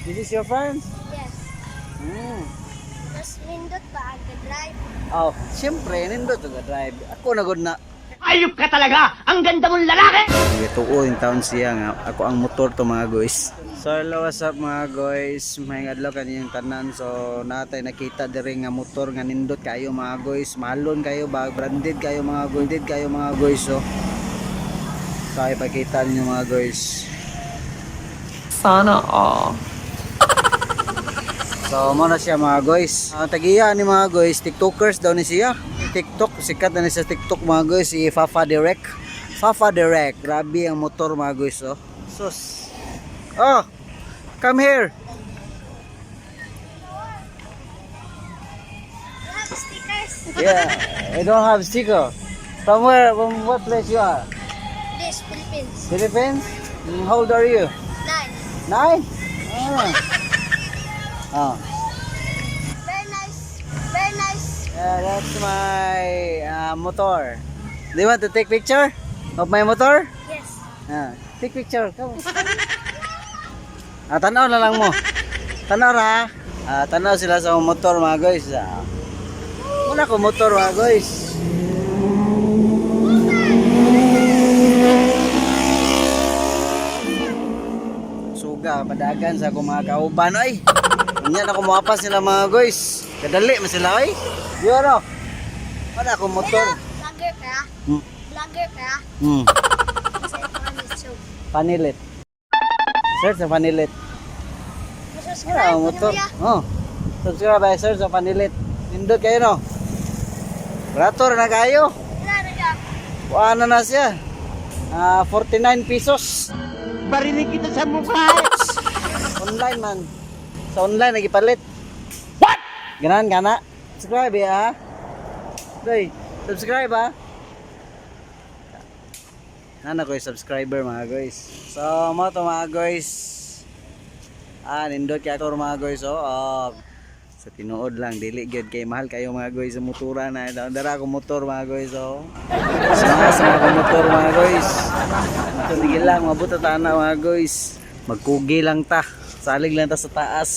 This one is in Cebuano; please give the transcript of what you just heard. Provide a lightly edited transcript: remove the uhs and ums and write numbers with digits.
This is your friends? Yes. Mas nindot pa ang drive. Oh, siyempre, nindot to drive. Ako na gud na. Ayop ka talaga! Ang ganda mong lalaki! Tuo in town siya nga ako ang motor to, mga guys. So hello, what's up, mga guys? May adlaw kaniyang tanan. So natay nakita diri nga motor nga nindot kayo, mga guys. Mahalon kayo ba, branded kayo, mga guys, branded kayo, mga guys. So ipakita ninyo, mga guys. Sana all. So mo na siya, mga guys. Ang tagiya ni, mga guys, TikTokers daw ni siya. TikTok, sikat na ni sa TikTok, mga guys, si Fafa Direct. Fafa Direct. Grabe ang motor, mga guys, oh. Sus. Oh, come here. You have stickers? Yeah, I don't have sticker. From where, from what place you are? This, Philippines. Philippines? How old are you? 9. 9? Ah. Oh. Very nice. Very nice. Yeah, that's my motor. Do you want to take picture of my motor? Yes. Ah, take picture. Come. Ah, tanaw na lang mo. Tanaw ra. Ah, tanaw sila sa motor, mga guys. Ah. Wala ko motor, mga guys. Suga, padagan sa akong mga kauban ay. Unya na kumuapas nila, mga guys. Kadali man sila ay. Di ano? Wala akong motor. Vlogger ka? Vlogger ka? Hmm. Kasi ito ang YouTube. Panilit. Search sa panilit. Subscribe Wala akong ko motor. niya. Oh. Subscribe ay search sa panilit. Nindot kayo no. Barato ra na kayo. Wala na siya. Kuha na na siya. Ah, 49 pesos. Barinig kita sa mukha! Online man. Sa online nagipalit. What? Ganan kana. Subscribe ya. Ah. Day, subscribe ah. Nana ko yung subscriber, mga guys. So, mo to, mga guys. Ah, nindot kay ator, mga guys, oh. Oh. Sa tinuod lang dili gyud kay mahal kayo, mga guys, sa motora na. Dara ako motor, mga guys, oh. Sa mga motor, mga guys. Ito, sige lang, mabuta ta na, mga guys. Magkugi lang ta. Salig lang ta sa taas.